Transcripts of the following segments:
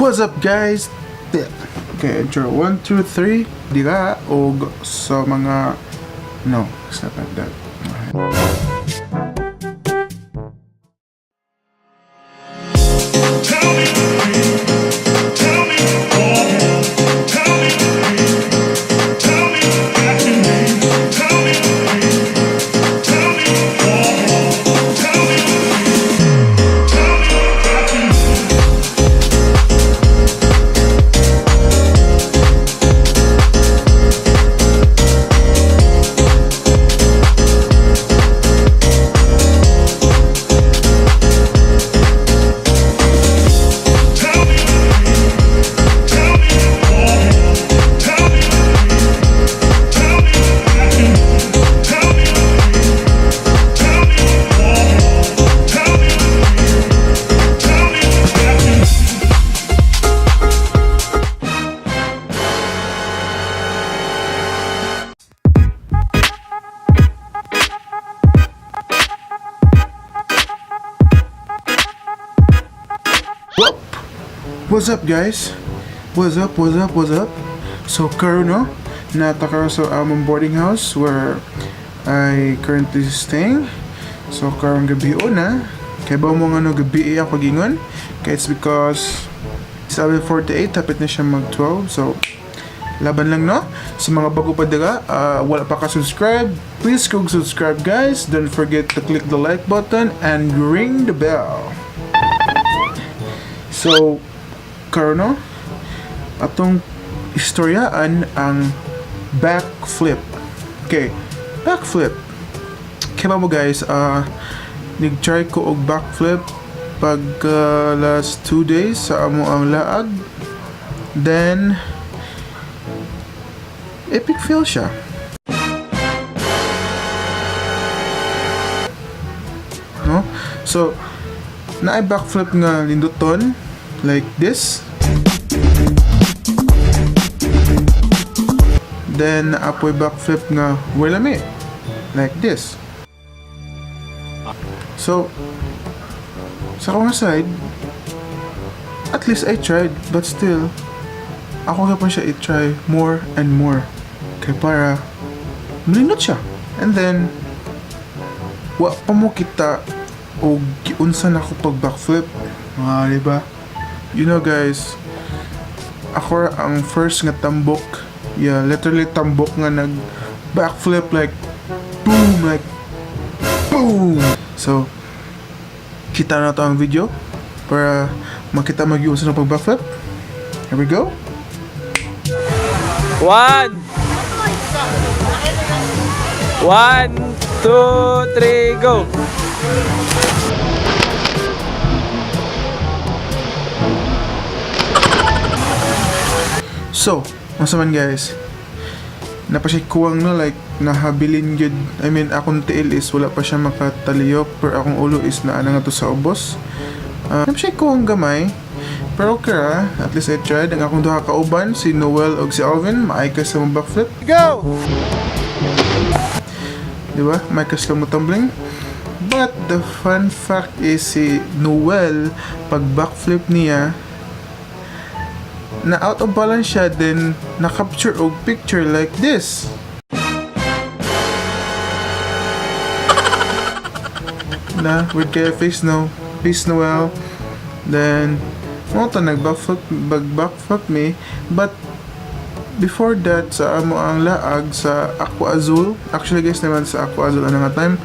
What's up, guys? Okay, intro. 1, 2, 3. Dira og sa mga. No, it's not like that. Alright. Tell me, tell me, oh, tell me, tell me that you need. Tell me, tell me, oh, tell me, tell me that you need. Tell me, tell me, oh, tell me, tell me that you need. Tell me, tell me, oh, tell me, tell me that you need. Whoop! What's up, guys? What's up, what's up, what's up? So karon, no, naa ta karon sa among boarding house where I currently staying. So karong gabi una, kay ba mo nga no gabi ako gingon? Kay it's because 7:48, hapit na siya mag 12. So laban lang, no? Sa mga bago pa dira, wala pa ka subscribe, please go subscribe, guys. Don't forget to click the like button and ring the bell. So, karon, no, atong istoryaan ang backflip. Okay, backflip. Kaya mo guys, nag-try ko og backflip pag last 2 days sa amo ang laag. Then, epic fail siya. No? So, naay backflip nga linduton like this. Then apoy backflip nga wala lami like this. So sa akong side, at least I tried, but still ako pa siya i-try more and more kay para malindot siya. And then wa pa mo kita og giunsa na ako pag backflip. Mga di ba? You know guys, ako ra ang first nga tambok, yeah, literally tambok nga nag backflip like boom, like boom. So, kita na to ang video para makita mag-iunsa na pag backflip. Here we go. One. One, two, three, go. So, unsa man, guys? Naa pa siya kuwang, no, like nahabilin gyud. I mean, akong tiil is wala pa siya makataliyok pero akong ulo is naa na nga to sa ubos. Naa pa siya kuwang gamay. Pero okay ra, at least I tried. Ang akong duha kauban, si Noel ug si Alvin, maay ka sa mga backflip. Go! Di ba? May ka sila mo tumbling. But the fun fact is si Noel, pag backflip niya, na out of balance siya, then na-capture og picture like this. Na, weird kaya face, no? Peace, Noel. Then, mo to nag-backflip, backflip me. But, before that, sa amo ang laag sa Aqua Azul. Actually guys, naman sa Aqua Azul ano nga time,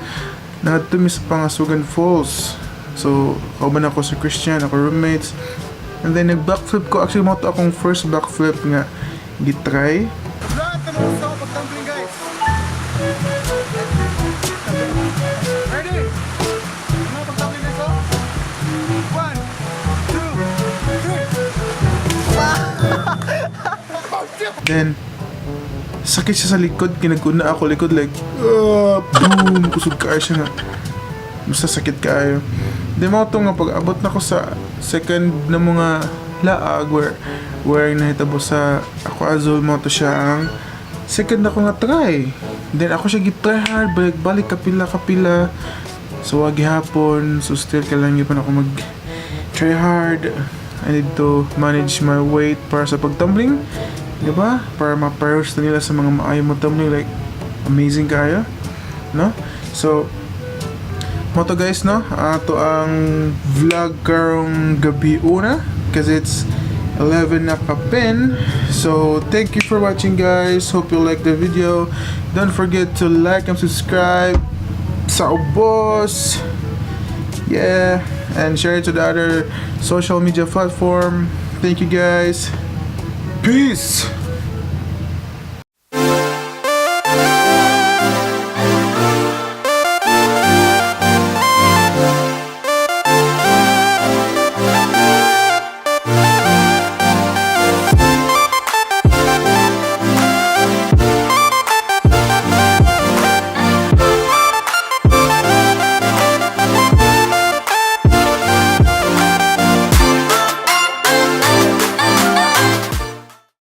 nangadto mi sa Pangasugan Falls. So, kauban ako sa Christian, ako roommates. And then, nag-backflip ko. Actually, mo to akong first backflip nga gitry. Lahat ng gusto ko pag-tumbling, guys. Ready? Ano pag-tumbling guys, oh? One, two, three. Then, sakit siya sa likod. Kinaguna ako likod like, boom! Kusog kaayo siya nga. Basta sakit kaayo. Di mo ito nga pag abot na ko sa second na mga laag where nahitabo sa Aqua Azul, mo to siya ang second ako nga try. Then ako siya gi-try hard, balik-balik, kapila kapila. So wagi hapon, so still kailangan pa ako mag try hard. I need to manage my weight para sa pagtumbling. Di ba? Para ma-parehas na nila sa mga maayo mo tumbling, like amazing kaayo. No? So, mao to, guys, no? Ato ang vlog karong gabi una because it's 11 na kapin. So, thank you for watching, guys. Hope you like the video. Don't forget to like and subscribe sa ubos. Yeah, and share it to the other social media platform. Thank you, guys. Peace.